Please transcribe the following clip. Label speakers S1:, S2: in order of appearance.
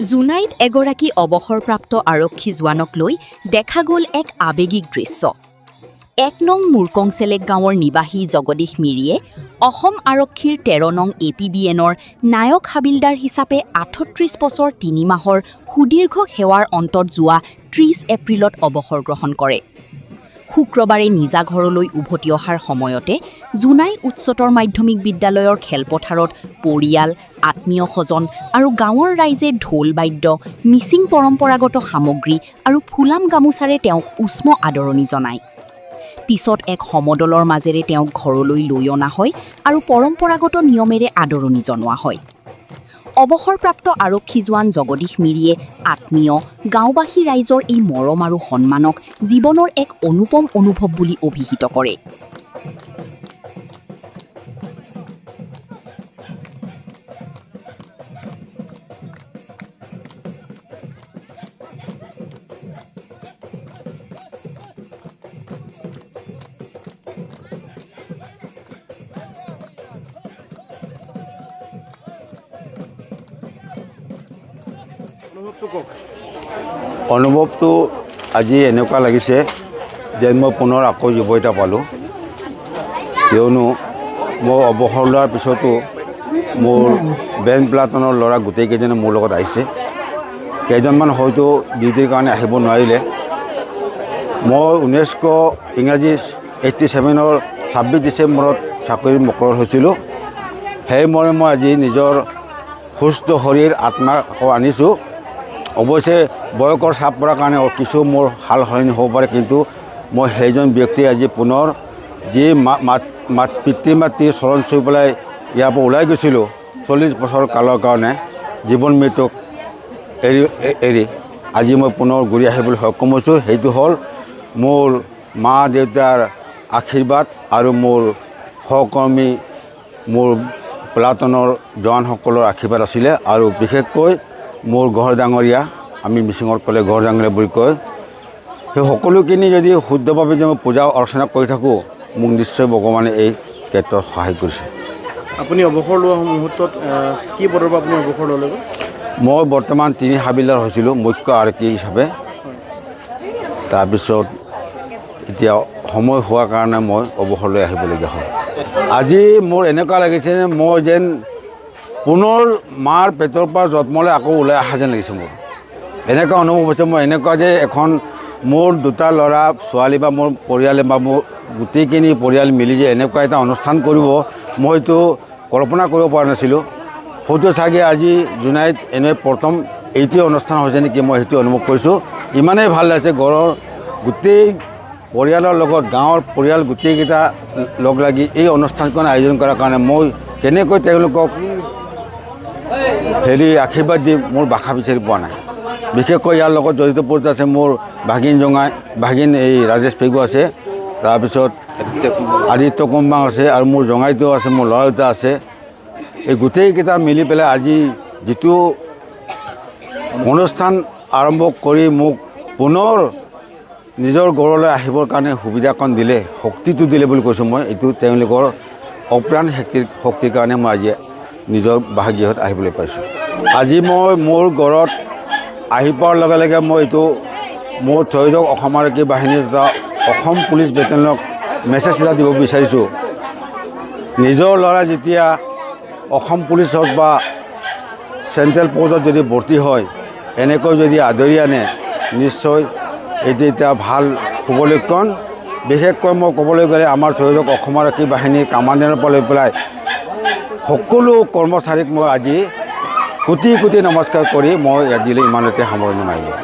S1: জোনাইত এগৰাকী অৱসৰপ্ৰাপ্ত আৰক্ষী জোৱানক লৈ দেখা গ'ল এক আৱেগিক দৃশ্য। ১ নং মুৰকংচেলেক গাঁৱৰ নিবাসী জগদীশ মিৰিয়ে অসম আৰক্ষীৰ ১৩ নং এ পি বি এনৰ নায়ক হাবিলদাৰ হিচাপে ৩৮ বছৰ ৩ মাহৰ সুদীৰ্ঘ সেৱাৰ অন্তত যোৱা ৩০ এপ্ৰিলত অৱসৰ গ্ৰহণ কৰে। শুক্ৰবাৰে নিজা ঘৰলৈ উভতি অহাৰ সময়তে জোনাই উচ্চতৰ মাধ্যমিক বিদ্যালয়ৰ খেলপথাৰত পৰিয়াল, আত্মীয় স্বজন আৰু গাঁৱৰ ৰাইজে ঢোল বাদ্য, মিচিং পৰম্পৰাগত সামগ্ৰী আৰু ফুলাম গামোচাৰে তেওঁক উষ্ম আদৰণি জনায়। পিছত এক সমদলৰ মাজেৰে তেওঁক ঘৰলৈ লৈ অনা হয় আৰু পৰম্পৰাগত নিয়মেৰে আদৰণি জনোৱা হয়। অৱসৰপ্ৰাপ্ত আৰক্ষী জোৱান জগদীশ মিৰিয়ে আত্মীয়, গাঁওবাসী ৰাইজৰ এই মৰম আৰু সন্মানক জীৱনৰ এক অনুপম অনুভৱ বুলি অভিহিত কৰে।
S2: অনুভৱটো কওক।
S3: অনুভৱটো আজি এনেকুৱা লাগিছে যেন মই পুনৰ আকৌ জীৱিত পালোঁ, কিয়নো মই অৱসৰ লোৱাৰ পিছতো মোৰ বেণ্ড প্লাটনৰ ল'ৰা গোটেইকেইজনে মোৰ লগত আহিছে। কেইজনমান হয়তো ডিউটিৰ কাৰণে আহিব নোৱাৰিলে। মই ১৯ ইংৰাজী ৮৭ৰ ২৬ ডিচেম্বৰত চাকৰিত মকৰল হৈছিলোঁ। সেই মৰ্মে মই আজি নিজৰ সুস্থ শৰীৰ, আত্মা আকৌ আনিছোঁ। অৱশ্যে বয়সৰ চাপ পৰাৰ কাৰণে কিছু মোৰ সাল সলনি হ'ব পাৰে, কিন্তু মই সেইজন ব্যক্তি আজি পুনৰ যি মা মাত মাত পিতৃ মাতৃৰ চৰণ চুই পেলাই ইয়াৰ পৰা ওলাই গৈছিলোঁ ৪০ বছৰ কালৰ কাৰণে জীৱন মৃত্যুক এৰি এৰি আজি মই পুনৰ ঘূৰি আহিবলৈ সক্ষম হৈছোঁ। সেইটো হ'ল মোৰ মা দেউতাৰ আশীৰ্বাদ আৰু মোৰ সহকৰ্মী, মোৰ প্লাটনৰ জৱানসকলৰ আশীৰ্বাদ আছিলে আৰু বিশেষকৈ মোৰ ঘৰ ডাঙৰীয়া, আমি মিচিঙত ক'লে ঘৰ ডাঙৰীয়া বুলি কয়। সেই সকলোখিনি যদি শুদ্ধভাৱে যদি মই পূজা অৰ্চনা কৰি থাকোঁ, মোক নিশ্চয় ভগৱানে এই ক্ষেত্ৰত সহায় কৰিছে।
S2: আপুনি অৱসৰ লোৱা মুহূৰ্তত কি পদৰ পৰা আপুনি অৱসৰ ল'লে বা?
S3: মই বৰ্তমান তিনি হাবিলদাৰ হৈছিলোঁ মুখ্য আৰক্ষী হিচাপে। তাৰপিছত এতিয়া সময় হোৱাৰ কাৰণে মই অৱসৰ লৈ আহিবলগীয়া হ'ল। আজি মোৰ এনেকুৱা লাগিছে যে মই যেন পুনৰ মাৰ পেটৰ পৰা জন্ম লৈ আকৌ ওলাই অহা যেন লাগিছে। মোৰ এনেকুৱা অনুভৱ হৈছে। মই এনেকুৱা যে এখন মোৰ দুটা ল'ৰা ছোৱালী বা মোৰ পৰিয়ালে বা মোৰ গোটেইখিনি পৰিয়াল মিলি যে এনেকুৱা এটা অনুষ্ঠান কৰিব, মইতো কল্পনা কৰিব পৰা নাছিলোঁ। হয়তো চাগে আজি জোনাইত এনে প্ৰথম এইটোৱে অনুষ্ঠান হৈছে নেকি, মই সেইটো অনুভৱ কৰিছোঁ। ইমানেই ভাল লাগিছে, ঘৰৰ গোটেই পৰিয়ালৰ লগত, গাঁৱৰ পৰিয়াল গোটেইকেইটা লগ লাগি এই অনুষ্ঠানখন আয়োজন কৰাৰ কাৰণে মই কেনেকৈ তেওঁলোকক হেৰি আশীৰ্বাদ দি মোৰ ভাষা বিচাৰি পোৱা নাই। বিশেষকৈ ইয়াৰ লগত জড়িত পৰি আছে মোৰ ভাগিন জঙাই, ভাগিন এই ৰাজেশ পেগু আছে, তাৰপিছত আদিত্য কুম্বাং আছে আৰু মোৰ জঙাইটো আছে, মোৰ ল'ৰা দুটা আছে। এই গোটেইকেইটা মিলি পেলাই আজি যিটো অনুষ্ঠান আৰম্ভ কৰি মোক পুনৰ নিজৰ ঘৰলৈ আহিবৰ কাৰণে সুবিধাকণ দিলে, শক্তিটো দিলে বুলি কৈছোঁ মই, এইটো তেওঁলোকৰ অপ্ৰাণ শক্তিৰ কাৰণে মই আজি নিজৰ বাসগৃহত আহিবলৈ পাইছোঁ। আজি মই মোৰ ঘৰত আহি পোৱাৰ লগে লগে মই এইটো মোৰ ধৰি লওক অসম আৰক্ষী বাহিনী তথা অসম পুলিচ বেটেলিয়নক মেছেজ এটা দিব বিচাৰিছোঁ। নিজৰ ল'ৰা যেতিয়া অসম পুলিচত বা চেণ্ট্ৰেল ফ'ৰ্চত যদি ভৰ্তি হয়, এনেকৈ যদি আদৰি আনে, নিশ্চয় এইটো এতিয়া ভাল শুভ লক্ষণ। বিশেষকৈ মই ক'বলৈ গ'লে আমাৰ ধৰি লওক অসম আৰক্ষী বাহিনীৰ কামাণ্ডেণ্টৰ পৰা লৈ পেলাই সকলো কৰ্মচাৰীক মই আজি কোটি কোটি নমস্কাৰ কৰি মই আজিলৈ ইমানতে সামৰণি মাৰিলোঁ।